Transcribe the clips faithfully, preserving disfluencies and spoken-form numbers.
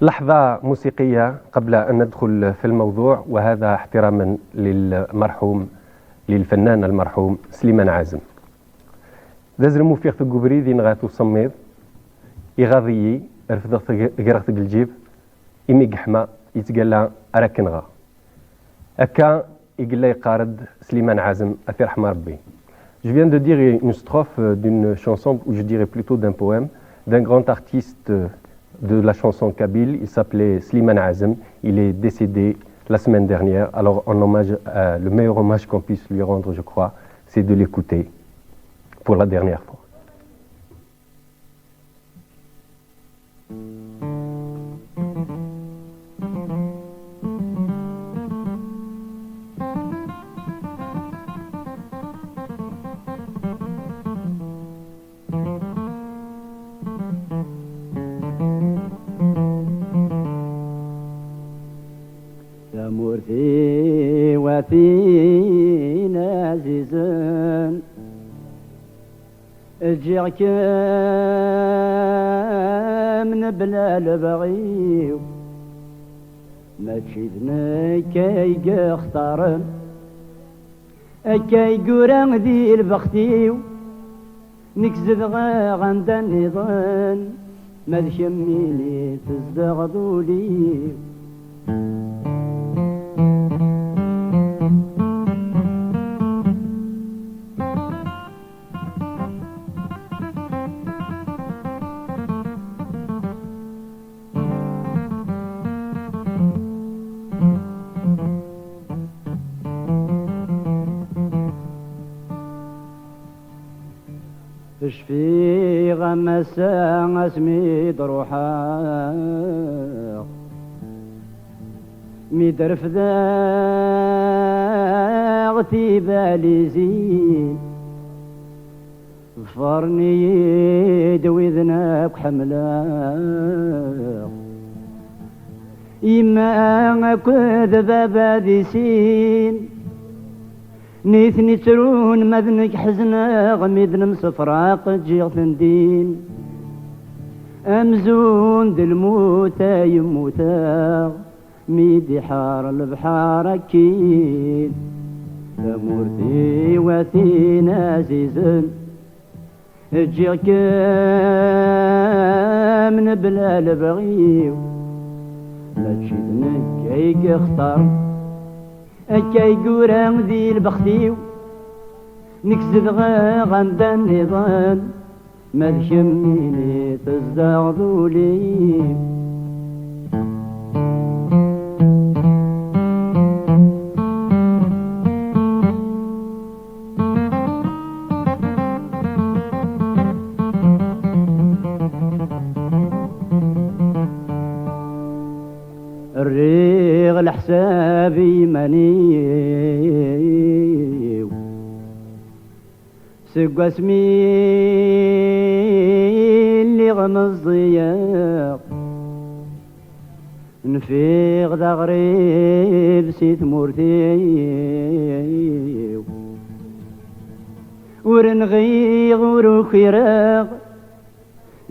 لحظة موسيقية قبل أن ندخل في الموضوع، وهذا احتراما للمرحوم، للفنان المرحوم سليمان عازم. D azrem ufiɣ-t deg ubrid, yenɣa-t usemmiḍ, iɣaḍ-iyi, refdeɣ-t, greɣ-t deg lǧib, imi yeḥma, yettgalla ara k-nɣeɣ. Akka i yella yeqqar-d Sliman Azem, ad t-irḥem Rebbi. Je viens de dire une strophe d'une chanson, ou je dirais plutôt d'un poème, d'un grand artiste de la chanson kabyle. Il s'appelait Sliman Azem. Il est décédé la semaine dernière. Alors, en hommage, euh, le meilleur hommage qu'on puisse lui rendre, je crois, c'est de l'écouter pour la dernière fois. Tamurt-iw a tin azizen, ǧǧiɣ-kem mebla lebɣi-w, mačči d nekk ay ixtaren, akka i yura di lbext-iw, nekk zedɣeɣ anda nniḍen, ma d kemmini tezdeɣ d ul-iw. Cfiɣ a massa asmi d-ruḥeɣ, mi d-refdeɣ tibalizin, ḍefren-iyi-d widen akk ḥemmleɣ. Yemma akked baba di sin, nitni ttrun ma d nekk ḥezneɣ, mi d-nemsefraq ǧǧiɣ-ten din. Amzun d lmut ay mmuteɣ, mi d-iḥar lebḥer akkin. Tamurt-iw a tin azizen, ǧǧiɣ-kem mebla lebɣi-w, mačči d nekk ay ixtar, akka i yura di lbext-iw, nekk zedɣeɣ anda nniḍen, ma d kemmini tezdeɣ d ul-iw. Rriɣ leḥsab i yiman-iw, seg wasmi lliɣ meẓẓiyeɣ, nfiɣ d aɣrib si tmurt-iw. Ur nɣiɣ, ur ukireɣ,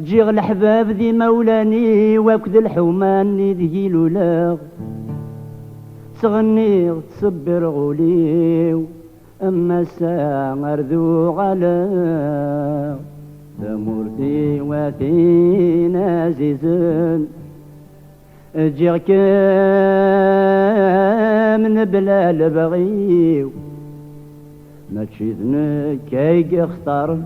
ǧǧiɣ leḥbab d imawlan-iw akked lḥuma-nni deg i luleɣ. Ttɣenniɣ, ttṣebbireɣ ul-iw, am ass-a ar d-uɣaleɣ. Tamurt-iw a tin azizen, ǧǧiɣ-kem mebla lebɣi-w, mačči d nekk ay ixtaren,